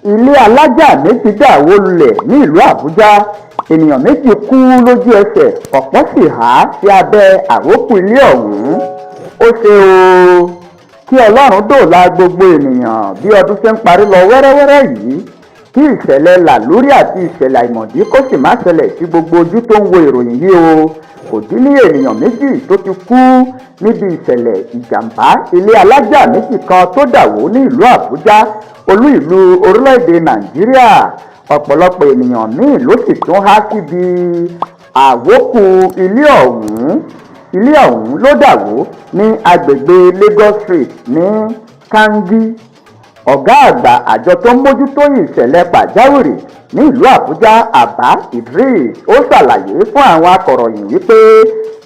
Ilé alájà méjì dà wó lulẹ̀ ní ìlú Àbújá, ènìyàn 2 kú lójú ẹsẹ̀, ọ̀pọ̀ sì há sí abẹ́ àwókù ilé ọ̀hún. Ó ṣe o, kí Ọlọ́run dóòlà gbogbo ènìyàn bí ọdún ṣe ń parí lọ wẹ́rẹ́wẹ́rẹ́ yìí, kí ìṣẹ̀lẹ̀ làlúrí àti ìṣẹ̀lẹ̀ àìmọ̀dí kó sì má ṣẹlẹ̀ sí gbogbo ojú tó ń wo ìròyìn yìí o. Kò dín ní ènìyàn 2 tó ti kú níbi ìṣẹ̀lẹ̀ ìjàmbá ilé alájà méjì kan tó dà wó ní ìlú Àbújá, olú ìlú orílẹ̀-èdè Nàìjíríà. Ọ̀pọ̀lọpọ̀ ènìyàn míì ló sì tún há síbi àwókù ilé ọ̀hún. Ilé ọ̀hún ló dà wó ní agbègbè Lagos Street ní Kangi. Ọ̀gá àgbà àjọ tó ń mójútó ìṣẹ̀lẹ̀ pàjáwìrì ní ìlú Àbújá, Abba Idris, ó ṣàlàyé fún àwọn akọ̀ròyìn wípé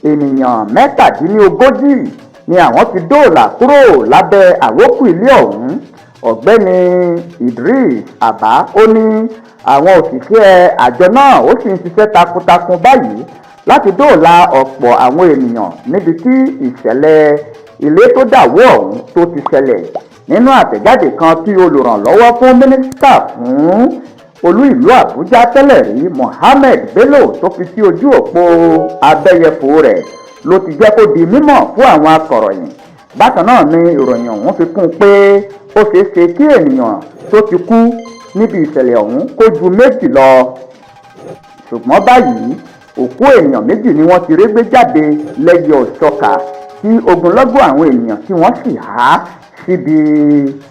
ènìyàn 37 ni àwọn ti dóòlà kúrò lábẹ́ àwókù ilé ọ̀hún. Ọ̀gbẹ́ni Idris Abba, ó ní àwọn òṣìṣẹ́ àjọ náà ó sì ń ṣiṣẹ́ takuntakun báyìí láti dóòlà ọ̀pọ̀ àwọn ènìyàn níbi tí ìṣẹ̀lẹ̀ ilé tó dà wó ọ̀hún tó ti ṣẹlẹ̀. Nínú àtẹ̀jáde kan tí olùrànlọ́wọ́ fún mínísítà fún olú ìlú Àbújá tẹ́lẹ̀ rí, Mohammed Bello, tó fi sí ojú òpó abẹ́yẹfò rẹ̀ ló ti jẹ́ kó di mímọ̀ fún àwọn akọ̀ròyìn. Bákan náà ni ìròyìn ọ̀hún fi kún un pé ó ṣeé ṣe kí ènìyàn tó ti kú níbi ìṣẹ̀lẹ̀ ọ̀hún kó ju 2 lọ, ṣùgbọ́n báyìí òkú ènìyàn 2 ni wọ́n ti rí gbé jáde lẹ́yẹ-ò-sọkà, tí ogunlọ́gọ̀ àwọn ènìyàn tí wọ́n sì há síbi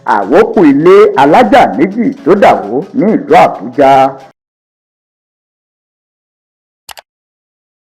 àwókù ilé alájà méjì tó dà wó ní ìlú Àbújá.